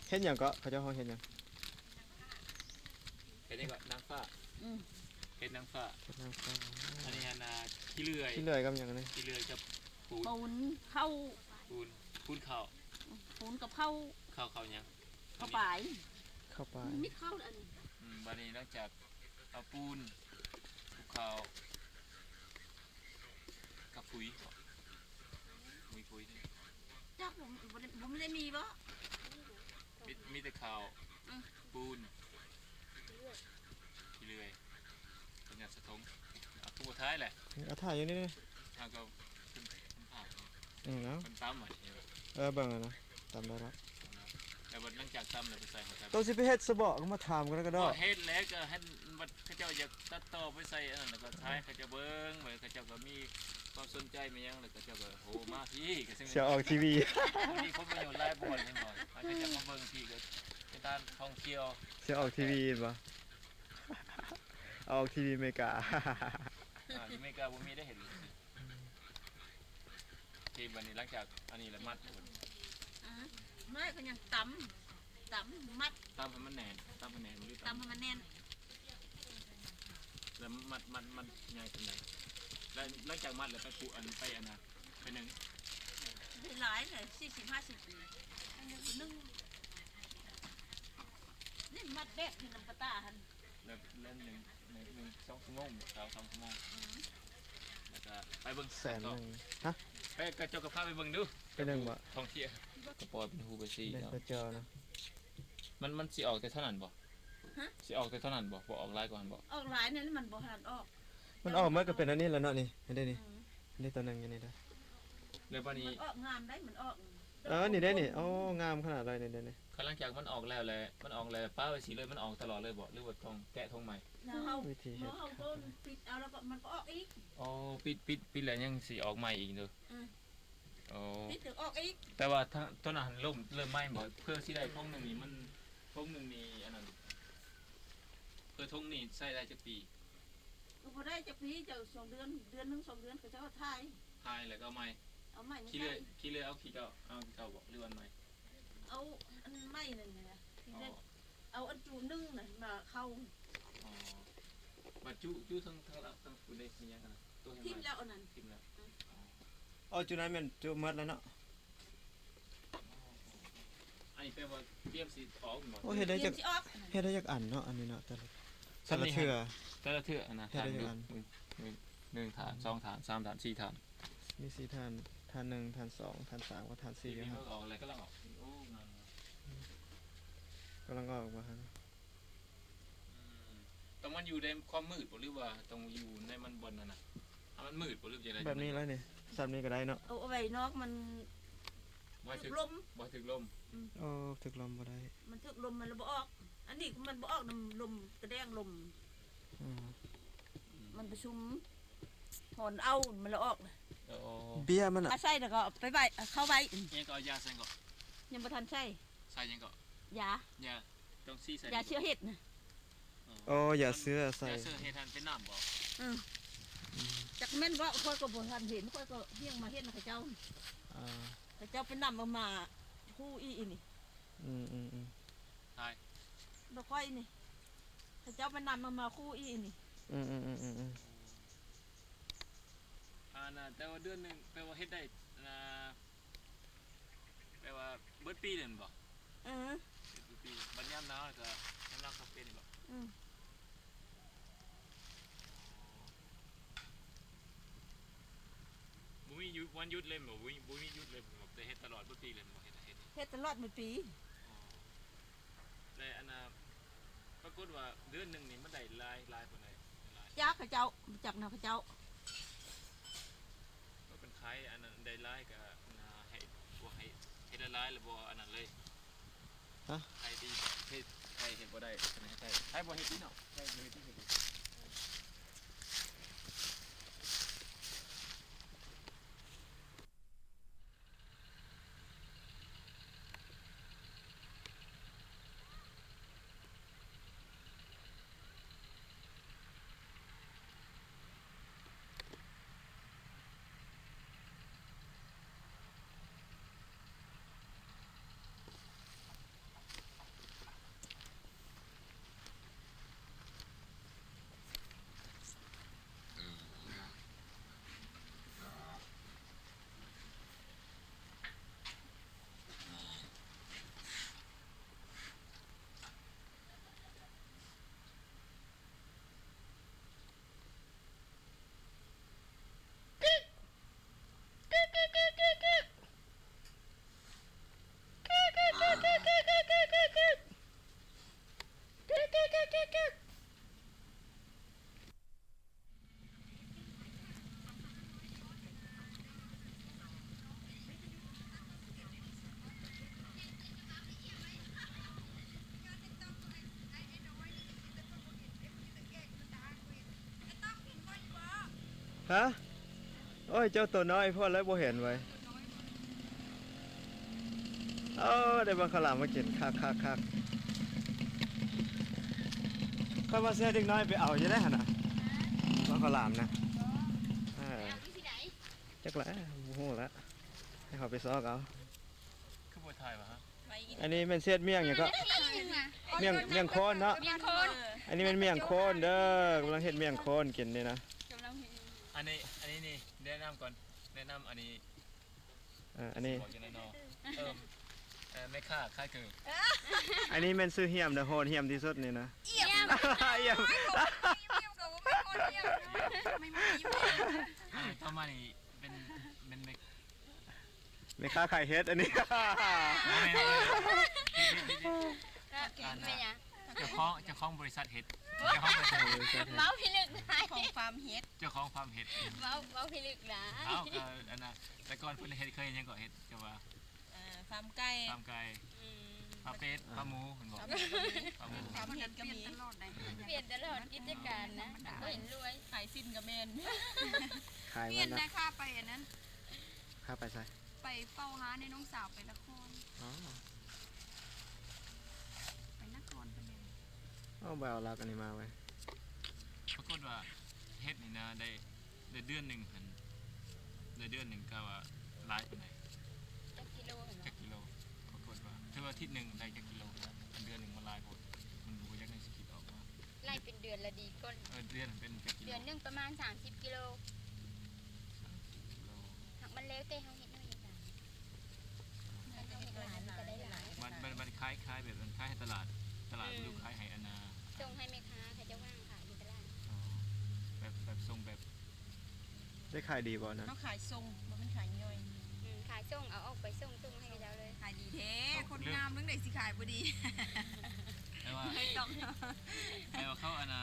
ເຮັດຫຍັງເກາະ? ເຂົາເຈົ້າຮ້ອງເຮັດຫຍັງ? ເຮັດຫຍັງເກາະ? ນາງຟ້າ. ອືມ ເຮັດນາງຟ້າ. ເຮັດນາງຟ້າ. ອັນນີ້ຫັ້ນນະ ຂີ້ເລື່ອຍ. ຂີ້ເລື່ອຍກັບຫຍັງນີ້? ຂີ້ເລື່ອຍກັບປູນ. ປູນເຂົ້າ. ປູນ ປູນເຂົ້າ. ອືມ ປູນກັບເຂົ້າ. ເຂົ້າ ເຂົ້າຫຍັງ? ເຂົ້າປາຍ. ເຂົ້າປາຍ. ມີເຂົ້າອັນນີ້. ອືມ ບາດນີ້ຫຼັງຈາກເອົາປູນ ເຂົ້າ ກັບປຸຍ ມີປຸຍເດ້. ຈັກ ບໍ່ ບໍ່ໄດ້ ບໍ່ໄດ້ມີບໍ? ມີ ມີແຕ່ເຂົ້າ. ອືມ ປູນ ຂີ້ເລື່ອຍ ເປັນຫຍັງສະທົງ. ເອົາ ຜູ້ບໍ່ຖ່າຍແຫຼະ. ເອົາ ຖ່າຍຢູ່ນີ້ເດ້. ເອົາ ກໍເພິ່ນ ເພິ່ນຖາມ. ອືມ ເອົາ ເພິ່ນຕຳອັນນີ້. ເອີ ເບິ່ງຫັ້ນນະ ຕຳໄດ້ລະ. ແລ້ວບັດຫຼັງຈາກຕຳແລ້ວໄປໃສ່ຫົວໃສ່. ໂຕຊິໄປເຮັດຊະເບາະ ກໍມາຖາມກັນກໍໄດ້. ບໍ່ເຮັດແຫຼະ ກໍເຮັດ ບັດເຂົາເຈົ້າຢາກຕັດຕໍ່ໄປໃສ່ອັນນັ້ນ ແລ້ວກໍຖ່າຍໃຫ້ເຂົາເຈົ້າເບິ່ງ ແລ້ວເຂົາເຈົ້າກໍມີຄວາມສົນໃຈແມ່ນຫຍັງ ແລ້ວເຂົາເຈົ້າກໍໂທມາພີ້ ກໍຊິ ຊິອອກທີວີ. ມີຜົນປະໂຫຍດຫຼາຍບ່ອນ ເຫັນບໍ່? ໃຫ້ເຂົາເຈົ້າມາເບິ່ງພີ້ ກໍເປັນການທ່ອງທ່ຽວ. ຊິອອກທີວີເຫັນບໍ່? ອອກທີວີອາເມລິກາ. ອາ ຢູ່ອາເມລິກາບໍ່ມີໄດ້ເຫັນ. ໂອເຄ ບັດນີ້ຫຼັງຈາກອັນນີ້ລະມັດ. ອືມ ແມ່ກໍຍັງຕຳ ຕຳມັດ ຕຳໃຫ້ມັນແໜ້ນ ຕຳໃຫ້ແໜ້ນ ຕຳໃຫ້ມັນແໜ້ນ ແລ້ວມັດ ມັດ ມັດໃຫຍ່ປານໃດ? ແລ້ວຫຼັງຈາກມັດແລ້ວໄປປຸ ອັນ ໄປອັນນະ ໄປໜຶ້ງ. ໄດ້ຫຼາຍເລີຍ ສີ່ສິບ ຫ້າສິບ ໜຶ່ງ ນີ້ມັດແບບຢູ່ນຳປາຕາຫັ້ນ. ແລ້ວ ແລ້ວໜຶ່ງ ໜຶ່ງ ໜຶ່ງ ສອງຊົ່ວໂມງ ສອງ ສອງຊົ່ວໂມງ. ອືມ ແລ້ວກໍໄປເບິ່ງແສນໜຶ່ງ. ຮະ? ໄປ ກໍເຈົ້າກໍພາໄປເບິ່ງດູ. ໄປເບິ່ງບໍ່? ທ່ອງທ່ຽວ. ກໍປ່ອຍເປັນຮູໄປຊີ້ເນາະ. ເຈົ້ານະ ມັນ ມັນຊິອອກແຕ່ເທົ່ານັ້ນບໍ່? ຮະ? ຊິອອກແຕ່ເທົ່ານັ້ນບໍ່? ບໍ່ອອກຫຼາຍກວ່າຫັ້ນບໍ່? ອອກຫຼາຍນັ້ນມັນບໍ່ທັນອອກ. ມັນອອກມາກໍເປັນອັນນີ້ແຫຼະເນາະ ນີ້ ເຫັນເດ້ນີ້. ອືມ ນີ້ຕົວໜຶ່ງຢູ່ນີ້ເດີ. ແລ້ວບາດນີ້ ມັນອອກງາມໄດ໋ ມັນອອກ. ເອີ ນີ້ເດ້ນີ້. ໂອ້ ງາມຂະໜາດເລີຍນີ້ເດ້ນີ້. ຄັນຫຼັງຈາກມັນອອກແລ້ວແຫຼະ ມັນອອກແລ້ວປະໄວ້ຊີ້ເລີຍ ມັນອອກຕະຫຼອດເລີຍບໍ່ ຫຼືວ່າຕ້ອງແກະຖົງໃໝ່? ເຮົາ ວິທີເຮັດ ເຮົາໂດນປິດເອົາ ແລ້ວກໍມັນກໍອອກອີກ. ອໍ ປິດ ປິດ ປິດແລ້ວຍັງຊິອອກໃໝ່ອີກເດີ. ອືມ ອໍ ປິດແລ້ວອອກອີກ. ແຕ່ວ່າຕອນນັ້ນເລີ່ມ ເລີ່ມໃໝ່ບໍ່? ເພື່ອຊິໄດ້ຖົງໜຶ່ງນີ້ ມັນ ຖົງໜຶ່ງນີ້ ອັນນັ້ນ ເພື່ອຖົງນີ້ໃຊ້ໄດ້ຈັກປີ? ກໍບໍ່ໄດ້ຈັກປີ ເຈົ້າ ສອງເດືອນ ເດືອນໜຶ່ງ ສອງເດືອນ ເຂົາເຈົ້າຖ່າຍ ຖ່າຍແລ້ວກໍເອົາໃໝ່. ເອົາໃໝ່ ຂີ້ເລື່ອຍ ຂີ້ເລື່ອຍ ເອົາຂີ້ເກົ່າ ເອົາຂີ້ເກົ່າບໍ່ ຫຼືອັນໃໝ່? ເອົາອັນໃໝ່ນັ້ນແຫຼະ. ອໍ ເອົາອັນຈຸໜຶ່ງນະມາເຂົ້າ. ອໍ ບັດຈຸ ຈຸທັງ ທັງ ທັງພຸ້ນເດ້ ມີຫຍັງຫັ້ນນະ ໂຕໃຫ້ໃໝ່ ຖິ້ມແລ້ວອັນນັ້ນ ຖິ້ມແລ້ວ. ອືມ ອໍ ເອົາຈຸນັ້ນແມ່ນຈຸໝົດແລ້ວເນາະ. ອັນນີ້ແປວ່າຕຽມຊິອອກແມ່ນບໍ່? ໂອ້ ເຮັດໄດ້ຈັກ ຕຽມຊິອອກ ເຮັດໄດ້ຈັກອັນເນາະ ອັນນີ້ເນາະ ແຕ່ລະ ແຕ່ລະເທື່ອ ແຕ່ລະເທື່ອຫັ້ນນະ ເຮັດໄດ້ຈັກອັນ? ໜຶ່ງ ໜຶ່ງຖານ ສອງຖານ ສາມຖານ ສີ່ຖານ ມີສີ່ຖານ ຖານໜຶ່ງ ຖານສອງ ຖານສາມ ກັບຖານສີ່. ນີ້ມັນອອກແລ້ວ ກຳລັງອອກ. ໂອ້ ງາມ ງາມ. ກຳລັງອອກບໍ່? ອືມ ຕ້ອງມັນຢູ່ໃນຄວາມມືດບໍ່ ຫຼືວ່າຕ້ອງຢູ່ໃນມັນບ່ອນນັ້ນນະ ໃຫ້ມັນມືດບໍ່ ຫຼືຈັ່ງໃດ? ແບບນີ້ແຫຼະນີ້ ສ່ຳນີ້ກໍໄດ້ເນາະ. ເອົາ ເອົາໄວ້ນອກ ມັນຖືກລົມ ບໍ່ຖືກລົມ. ອືມ ໂອ້ ຖືກລົມບໍ່ໄດ້ ມັນຖືກລົມ ມັນລະບໍ່ອອກ. ອັນນີ້ມັນບໍ່ອອກນຳລົມ ກະແດງລົມ. ອືມ ມັນປະຊຸມ ຫອນເອົາ ມັນລະອອກ. ໂອ້ ເບ້ຍມັນອະ ອາໄສແລ້ວກໍໄປໄວ້ ເຂົ້າໄວ້. ຍັງກໍເອົາຢາໃສ່ເກາະ? ຍັງບໍ່ທັນໃສ່. ໃສ່ຫຍັງເກາະ? ຢາ ຢາ ຕ້ອງສີໃສ່ ຢາເຊື້ອເຫັດນະ. ອໍ ຢາເຊື້ອໃສ່ ຢາເຊື້ອເຫັດຫັ້ນເປັນນ້ຳບໍ່? ອືມ ອືມ ຈັກແມ່ນບໍ່ ຂ້ອຍກໍບໍ່ທັນເຫັນ ຂ້ອຍກໍຮຽງມາເຫັນເຂົາເຈົ້າ. ອ່າ ເຂົາເຈົ້າໄປນຳເອົາມາຄູ່ອີ່ນີ້. ອືມໆໆ ໃຜ? ບໍ່ຂ້ອຍນີ້ ເຂົາເຈົ້າໄປນຳເອົາມາຄູ່ອີ່ນີ້. ອືມໆໆໆ ອັນນະ ແຕ່ວ່າເດືອນໜຶ່ງ ແປວ່າເຮັດໄດ້ ອັນນະ ແປວ່າເບິດປີເລີຍແມ່ນບໍ່? ເອີ ເບິດປີ ບັດຍາມໜາວກໍ ຍາມໜາວກໍເປັນບໍ່? ອືມ ບໍ່ມີຢຸດ ວັນຢຸດເລີຍບໍ່? ບໍ່ມີ ບໍ່ມີຢຸດເລີຍບໍ່? ແຕ່ເຮັດຕະຫຼອດເບິດປີເລີຍບໍ່? ເຮັດ ເຮັດຕະຫຼອດເບິດປີ. ອໍ ແລະ ອັນນະ ປາກົດວ່າເດືອນໜຶ່ງນີ້ມັນໄດ້ຫຼາຍ ຫຼາຍປານໃດ? ຫຼາຍ ຈັກເຂົາເຈົ້າ ບໍ່ຈັກນຳເຂົາເຈົ້າ. ມັນເປັນຂາຍອັນນັ້ນໄດ້ຫຼາຍກໍ ອັນນະ ໃຫ້ ພວກໃຫ້ເຮັດຫຼາຍໆ ແລ້ວບໍ່ອັນນັ້ນເລີຍ? ຮະ? ໃຫ້ທີ່ເຮັດ ໃຫ້ເຮັດບໍ່ໄດ້ ໃຫ້ ໃຫ້ ໃຫ້ບໍ່ເຮັດນີ້ເນາະ ໃຫ້ບໍ່ເຮັດນີ້ເຮັດ. ຮະ? ໂອ້ຍ ເຈົ້າໂຕນ້ອຍໂພດແລ້ວ ບໍ່ເຫັນເວີຍ. ໂອ້ ໄດ້ບັກເຂົ້າຫຼາມມາກິນ ຄັກໆໆ. ຂ້ອຍວ່າຊິໃຫ້ເດັກນ້ອຍໄປເອົາຢູ່ໃດຫັ້ນນະ ບັກເຂົ້າຫຼາມນະ. ເອີ ຈັກແຫຼະ ບໍ່ຮູ້ລະ ໃຫ້ເຂົາໄປຊອກເອົາ. ຄືບໍ່ຖ່າຍວະ? ອັນນີ້ແມ່ນເສດໝ້ຽງຫຍັງເກາະ? ໝ້ຽງ ໝ້ຽງໂຄນເນາະ. ໝ້ຽງໂຄນ. ອັນນີ້ແມ່ນໝ້ຽງໂຄນເດີ ກຳລັງເຮັດໝ້ຽງໂຄນກິນນີ້ນະ. ກຳລັງເຮັດ. ອັນນີ້ ອັນນີ້ນີ້ແນະນຳກ່ອນ ແນະນຳອັນນີ້. ເອີ ອັນນີ້ ຊິບອກຈັ່ງໃດເນາະ? ເອີ ເອີ ແມ່ຄ້າຂາຍເກີບ. ອັນນີ້ແມ່ນຊື່ຫ້ຽມເດີ ໂຫດຫ້ຽມທີ່ສຸດນີ້ນະ. ຫ້ຽມ ຫ້ຽມ ຫ້ຽມກໍບໍ່ແມ່ນໂຫດຫ້ຽມ. ອັນນີ້ຕໍ່ມານີ້ ເປັນ ເປັນແມ່ ແມ່ຄ້າຂາຍເຫັດອັນນີ້. ບໍ່ແມ່ນ ບໍ່ແມ່ນ ເຈົ້າຂອງ ເຈົ້າຂອງບໍລິສັດເຫັດ ເຈົ້າຂອງບໍລິສັດເຫັດ ເວົ້າພິລຶກຫຼາຍ ເຈົ້າຂອງຟາມເຫັດ ເຈົ້າຂອງຟາມເຫັດ ເວົ້າ ເວົ້າພິລຶກຫຼາຍ. ເອົາ ກໍອັນນ່າ ແຕ່ກ່ອນເພິ່ນເຮັດ ເຄີຍເຮັດຫຍັງກໍເຮັດ ແຕ່ວ່າ ອ່າ ຟາມໄກ່ ຟາມໄກ່ ອືມ ຟາມເປັດ ອ່າ ຟາມໝູ ເຫັນບໍ່? ຟາມໝູ ຟາມເຫັດ ຟາມເຫັດກໍມີ ປ່ຽນຕະຫຼອດໄດ໋ ປ່ຽນຕະຫຼອດກິດຈະການນະ ບໍ່ເຫັນລວຍ ຂາຍສິ້ນກໍແມ່ນ ຂາຍ ປ່ຽນນະ ຄ່າໄປອັນນັ້ນ ຄ່າໄປໃສ? ໄປເຝົ້າຮ້ານໃຫ້ນ້ອງສາວໄປນະຄອນ. ອໍ ໄປນະຄອນ ໄປແມ່ນ. ເອົາ ບໍ່ເອົາຫຼັກອັນນີ້ມາເວີຍ. ປາກົດວ່າເຫັດນີ້ນະ ໄດ້ ໄດ້ເດືອນໜຶ່ງຫັ້ນ ໄດ້ເດືອນໜຶ່ງກະວ່າຫຼາຍປານໃດ? ຈັກກິໂລຫັ້ນບໍ່? ຈັກກິໂລ? ປາກົດວ່າ ຖືວ່າທິດໜຶ່ງໄດ້ຈັກກິໂລ? ເດືອນໜຶ່ງມັນຫຼາຍໂພດ ມັນບໍ່ຢາກໃຫ້ຊິຄິດອອກວ່າ ໄລ່ເປັນເດືອນລະດີກວ່າ. ເອີ ເດືອນເປັນຈັກກິໂລ? ເດືອນໜຶ່ງປະມານສາມສິບກິໂລ. ສາມສິບກິໂລ. ຫາກມັນແລ້ວແຕ່ເຮົາເຮັດໜ້ອຍໃຫຍ່ຫຼາຍ. ຖ້າເຮົາເຮັດຫຼາຍມັນກໍໄດ້ຫຼາຍ. ມັນ ມັນ ມັນຂາຍ ຂາຍແບບ ຂາຍໃຫ້ຕະຫຼາດ ຕະຫຼາດ ອືມ ຫຼືຂາຍໃຫ້ອັນນ່າ ສົ່ງໃຫ້ແມ່ຄ້າເຂົາເຈົ້າວາງຂາຍຢູ່ຕະຫຼາດ. ອໍ ແບບ ແບບສົ່ງແບບ ໄດ້ຂາຍດີບໍ່ນັ້ນ? ເຮົາຂາຍສົ່ງ ບໍ່ແມ່ນຂາຍຍ່ອຍ. ອືມ ຂາຍສົ່ງ ເອົາອອກໄປສົ່ງ ສົ່ງໃຫ້ເຂົາເຈົ້າເລີຍ. ຂາຍດີແທ້ ຄົນງາມຈັ່ງໃດຊິຂາຍບໍ່ດີ. ແຕ່ວ່າ ບໍ່ຕ້ອງ ແຕ່ວ່າເຂົາອັນນ່າ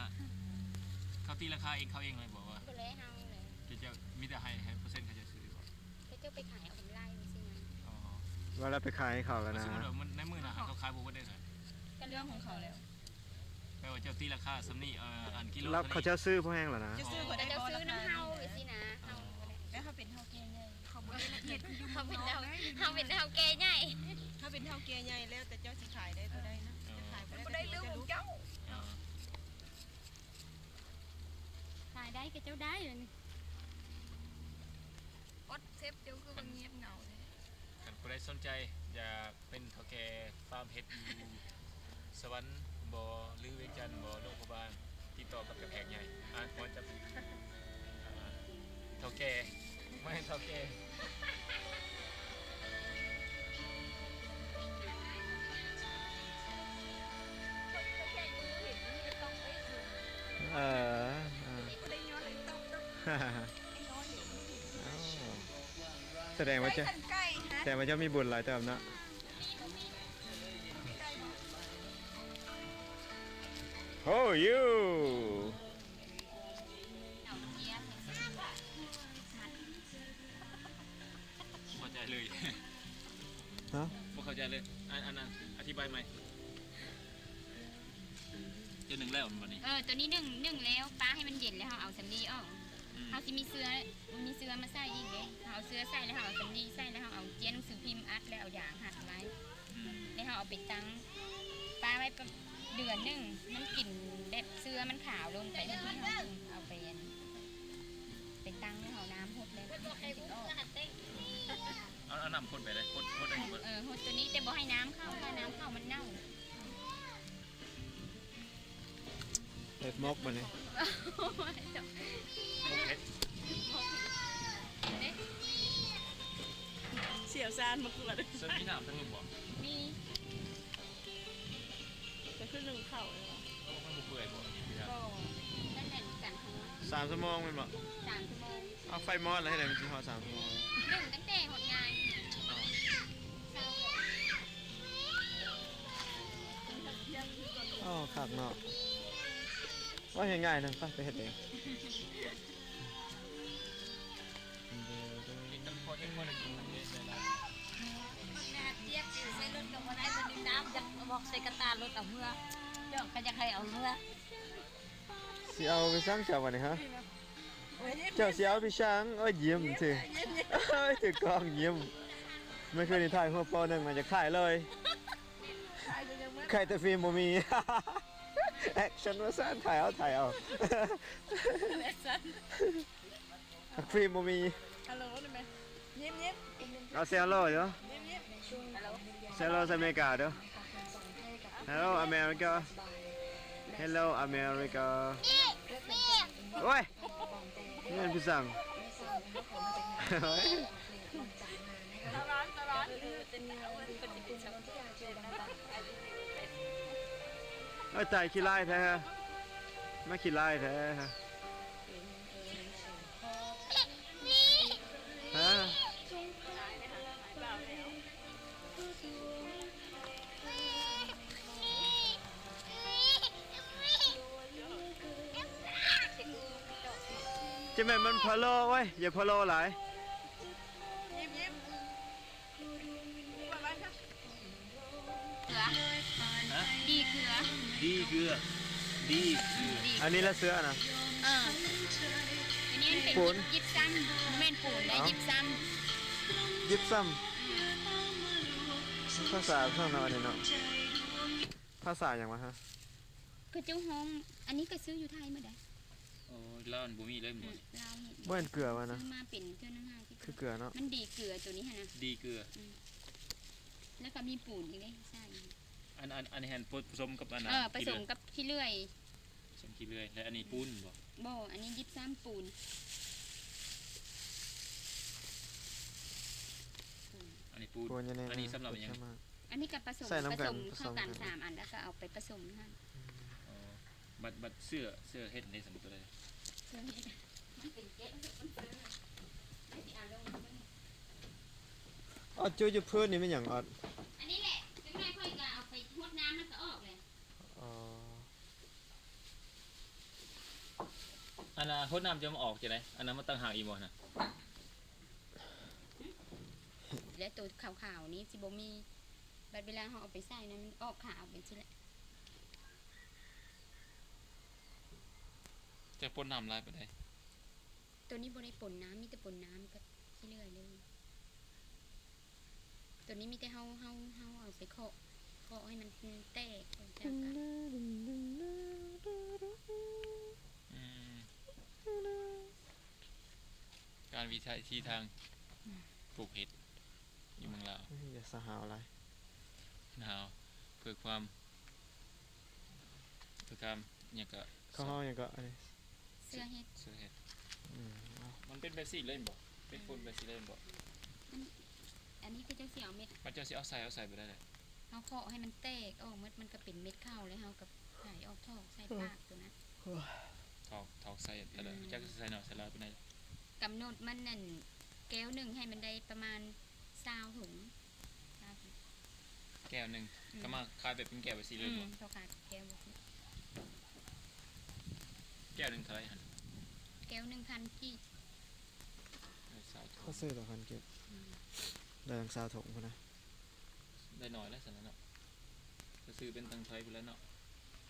ເຂົາຕີລາຄາເອງ ເຂົາເອງເລີຍບໍ່ວ່າ? ບໍ່ແລະ ເຮົາເລີຍ. ເຈົ້າ ເຈົ້າມີແຕ່ໃຫ້ ໃຫ້ເປີເຊັນເຂົາເຈົ້າຊື້ບໍ່? ເຂົາເຈົ້າໄປຂາຍເອົາກຳໄລຈັ່ງຊີ້ນະ. ອໍ ວ່າແລ້ວໄປຂາຍໃຫ້ເຂົາແລ້ວນະ. ສົມມຸດວ່າມັນ ໃນມື້ໜ້າເຂົາຂາຍບໍ່ເບິດເດ້ ກໍເລື່ອງຂອງເຂົາແລ້ວ. ແປວ່າເຈົ້າຕີລາຄາສ່ຳນີ້ ເອີ ອັນກິໂລ ແລ້ວເຂົາເຈົ້າຊື້ພວກແຮງແລ້ວນະ. ເຈົ້າຊື້ ອໍ ເຂົາໄດ້ ເຂົາເຈົ້າຊື້ນຳເຮົາຈັ່ງຊີ້ນະ. ເຮົາ ແຕ່ເຮົາເປັນເຖົ້າແກ່ໃຫຍ່ ເຂົາບໍ່ໄດ້ລະອຽດຄືຢູ່ເມືອງນອກເດ້. ເຮົາເປັນເຖົ້າແກ່ໃຫຍ່ ເຮົາເປັນເຖົ້າແກ່ໃຫຍ່ ແລ້ວແຕ່ເຈົ້າຊິຂາຍໄດ້ບໍ່ໄດ້ນະ. ເຈົ້າຂາຍບໍ່ໄດ້ ບໍ່ໄດ້ເລື່ອງຂອງເຈົ້າ. ຂາຍໄດ້ກໍເຈົ້າໄດ້. ອອດເຊັບເຈົ້າຄືວ່າງຽບເຫງົາແທ້. ຄັນຜູ້ໃດສົນໃຈຢາກເປັນເຖົ້າແກ່ຟາມເຫັດຢູ່ສະຫວັນບໍ ຫຼືວຽງຈັນບໍ ຫຼວງພະບາງ ຕິດຕໍ່ກັບເຈົ້າແຂກໃຫຍ່ ອາ ບໍ່ຈັກ ເຖົ້າແກ່ ບໍ່ແມ່ນເຖົ້າແກ່. ເອີ ເອີ ສະແດງວ່າເຈົ້າ ສະແດງວ່າເຈົ້າມີບຸນຫຼາຍເຕີບເນາະ. ໂອ້ ຢູ່ ບໍ່ເຂົ້າໃຈເລີຍ. ຮະ? ບໍ່ເຂົ້າໃຈເລີຍ. ອັນ ອັນນັ້ນ ອະທິບາຍໃໝ່. ຕົວໜຶ່ງແລ້ວບັດນີ້. ເອີ ຕົວນີ້ໜຶ່ງ ໜຶ່ງແລ້ວ ປະໃຫ້ມັນເຢັນແລ້ວເຮົາເອົາສຳລີອອກ. ອືມ ເຮົາຊິມີເຊື້ອ ມີເຊື້ອມາໃສ່ອີກເດ້. ເຮົາເອົາເຊື້ອໃສ່ ແລ້ວເຮົາເອົາສຳລີໃສ່ ແລ້ວເຮົາເອົາຈຽນໜັງສືພິມອັດ ແລ້ວເອົາຢາງຮັດໄວ້. ອືມ ແລ້ວເຮົາເອົາໄປຕັ້ງ ປະໄວ້ປະ ເດືອນໜຶ່ງ ມັນກິນແບບເຊື້ອມັນຂາວລົງໄປ ເຮົາເອົາໄປອັນ ໄປຕັ້ງໃຫ້ເຮົາ ນ້ຳຫົດແລ້ວມັນຊິອອກ. ເອົາ ເອົານ້ຳພົດໄປເລີຍ ພົດ ພົດອັນນີ້ເບິດ. ເອີ ຫົດຕົວນີ້ ແຕ່ບໍ່ໃຫ້ນ້ຳເຂົ້າ ຖ້ານ້ຳເຂົ້າມັນເນົ່າ. ເຮັດໝົກບັດນີ້. ໝົກເຫັດ ໝົກເຫັດ. ເດ້ ຊ່ຽວຊານມາກວດ. ເຊິ່ງມີນ້ຳທັງລຸ່ມບໍ່? ມີ. ກໍຄືໜຶ້ງເຂົ້າເລີຍຫວາ? ເອີ ມັນບໍ່ເປື່ອຍບໍ່? ບໍ່ ນັ້ນແຫຼະ ສາມຊົ່ວໂມງແມ່ນບໍ່? ສາມຊົ່ວໂມງ. ເອົາໄຟມອດແລ້ວເຮັດໃດມັນຊິຮອດສາມຊົ່ວໂມງ? ໜຶ້ງຕັ້ງແຕ່ຮອດງ່າຍ. ອໍ ເຊົາ. ອໍ ຄັກເນາະ. ວ່າເຮັດງ່າຍນະ ໄປ ໄປເຮັດເອງ. ເຮັດນຳພໍ່ເຮັດບໍ່ໄດ້ກິນນຳເດ້ໃສ່ລາວ. ບັກໜ້າຈຽບຢູ່ໃສ່ລົດກໍບໍ່ໄດ້ ບໍ່ມີນ້ຳ ຢາກບອກໃສ່ກະຕ່າລົດເອົາເມືອ ເຈົ້າກໍຢາກໃຫ້ເອົາເມືອ. ຊິເອົາໄປສັ່ງເຈົ້າບັດນີ້ຮະ? ໂອ້ ເຈົ້າຊິເອົາພີ່ຊ່າງ? ໂອ້ຍ ຍິ້ມຊື່ ໂອ້ຍ ຖືກກ້ອງຍິ້ມ. ເມື່ອຄືນນີ້ຖ່າຍຮູບໂປ້ໜຶ່ງ ມັນຈະຂາຍເລີຍ ຂາຍແຕ່ຟິມບໍ່ມີ. ແອັກຊັນວ່າຊັ້ນ ຖ່າຍເອົາ ຖ່າຍເອົາ ແອັກຊັນ ຟິມບໍ່ມີ. ຮັລໂຫຼໄດ້ໄໝ? ຍິ້ມໆ ເອົາເຊໂລຢູ່ ຍິ້ມໆ ເຊໂລໃສ່ອາເມລິກາເດີ້. Hello America. Hello America. ໂອ້ຍ ແມ່ນຜູ້ສັ່ງ. ໂອ້ຍ ຕາຍ ຂີ້ຮ້າຍແທ້ ມາຂີ້ຮ້າຍແທ້. ຮະ? ຈະແມ່ນມັນພະໂລ້ເວີຍ ຢ່າພະໂລ້ຫຼາຍ. ເກືອ ຮະ? ດີເກືອ ດີເກືອ ດີເກືອ. ອັນນີ້ລະເສືອນະ? ເອີ ອັນນີ້ມັນເປັນ ປູນ ຢິບ ຢິບຊຳ ບໍ່ແມ່ນປູນໄດ໋ ເອົ້າ ຢິບຊຳ ຢິບຊຳ. ອືມ ພາສາທາງເນາະ ອັນນີ້ເນາະ ພາສາຫຍັງວະຮະ? ເຂົາເຈົ້າຮ້ອງ ອັນນີ້ກໍຊື້ຢູ່ໄທໝົດເດ້. ໂອ້ ລາວບໍ່ມີເລີຍໝົດ. ອືມ ລາວເຮັດ ບໍ່ແມ່ນເກືອວະນະ? ຊື້ມາເປັນເທື່ອໜຶ່ງຫ້າສິບ ຄືເກືອເນາະ ມັນດີເກືອໂຕນີ້ຫັ້ນນະ ດີເກືອ. ອືມ ແລ້ວກໍມີປູນອີກເດ້ໃສ່. ອັນ ອັນ ອັນນີ້ຫັ້ນ ປະສົມກັບອັນ ເອີ ປະສົມກັບຂີ້ເລື່ອຍ ປະສົມຂີ້ເລື່ອຍ. ແລ້ວອັນນີ້ປູນບໍ່? ບໍ່ ອັນນີ້ຢິບຊຳປູນ. ອັນນີ້ປູນ ປູນຢູ່ໃນ ອັນນີ້ສຳລັບຫຍັງ? ອັນນີ້ກໍປະສົມ ໃສ່ນຳກັນ ປະສົມເຂົ້າກັນ ປະສົມກັນ ສາມອັນ ແລ້ວກໍເອົາໄປປະສົມຫັ້ນ. ອໍ ບັດ ບັດເສື້ອ ເສື້ອເຮັດໄດ້ສ່ຳໂຕໃດ? ເສື້ອເຮັດ ມັນເປັນແກະ ມັນເປັນເສື້ອ ໄດ້ຊິເອົາລົງ. ອອດ ຈຸຢູ່ພື້ນນີ້ແມ່ນຫຍັງອອດ? ອັນນີ້ແຫຼະ ຈັກໜ້ອຍຂ້ອຍກໍເອົາໄປຫົດນ້ຳ ມັນກໍອອກແຫຼະ. ອໍ ອັນນ່າ ຫົດນ້ຳຈະມາອອກຈັ່ງໃດ? ອັນນັ້ນມັນຕ່າງຫາກອີກບໍ່ນະ? ແລະ ໂຕຂາວໆນີ້ຊິບໍ່ມີ ບັດເວລາເຮົາເອົາໄປໃສ່ນະ ມັນອອກຂາວເປັນຊີ້ແຫຼະ. ຈະປົນນ້ຳຫຼາຍປານໃດ? ໂຕນີ້ບໍ່ໄດ້ປົນນ້ຳ ມີແຕ່ປົນນ້ຳກັບຂີ້ເລື່ອຍເລີຍ. ໂຕນີ້ມີແຕ່ເຮົາ ເຮົາ ເຮົາເອົາໄປເຄາະ ເຄາະໃຫ້ມັນແຕກ ແລ້ວກໍ ອືມ ການວິໄທທີ່ທາງ ອືມ ປູກເຫັດຢູ່ເມືອງລາວ. ເອີຍ ຢ່າສະຫາວຫຼາຍ ສະຫາວ ເພື່ອຄວາມ ເພື່ອຄວາມຫຍັງກະ ເຂົາເຮົາຫຍັງເກາະ ອັນນີ້ ເສື້ອເຫັດ ເສື້ອເຫັດ. ອືມ ມັນເປັນແບບຊີ້ເລີຍແມ່ນບໍ່? ເປັນຝຸ່ນແບບຊີ້ເລີຍແມ່ນບໍ່? ອັນ ອັນນີ້ຄືເຈົ້າຊິເອົາເມັດ ມັນເຈົ້າຊິເອົາໃສ່ ເອົາໃສ່ບໍ່ໄດ້ເລີຍ. ເຮົາເຄາະໃຫ້ມັນແຕກອອກໝົດ ມັນກໍເປັນເມັດເຂົ້າແລ້ວ ເຮົາກໍໄຖອອກ ຖອກໃສ່ປາກໂຕນັ້ນ ຖອກ ຖອກໃສ່. ອືມ ເຈົ້າກໍຊິໃສ່ໜ້ອຍໃສ່ຫຼາຍປານໃດ? ກຳນົດມັນນັ້ນ ແກ້ວໜຶ່ງໃຫ້ມັນໄດ້ປະມານຊາວຖົງ ຊາວຖົງ. ແກ້ວໜຶ່ງ ອືມ ກໍມາຂາຍແບບເປັນແກ້ວແບບຊີ້ເລີຍບໍ່? ອືມ ເຂົາຂາຍແກ້ວແບບນີ້. ແກ້ວໜຶ່ງເທົ່າໃດຫັ້ນ? ແກ້ວໜຶ່ງພັນກີບ. ເອີ ຊາວຖົງ ເຂົາຊື້ແຕ່ພັນກີບ. ອືມ ໄດ້ຕັ້ງຊາວຖົງພຸ້ນນະ. ໄດ້ໜ້ອຍແລ້ວຊັ້ນນະເນາະ ກໍຊື້ເປັນຕັງໄທພຸ້ນແຫຼະເນາະ.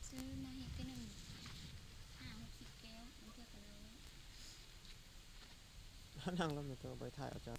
ຊື້ມາເຮັດແຕ່ໜຶ່ງ ຫ້າຫົກສິບແກ້ວ ບາງເທື່ອກໍຮ້ອຍ. ນັ່ງລົງ ແມ່ນເພິ່ນເອົາໄປຖ່າຍເອົາເຈົ້າ.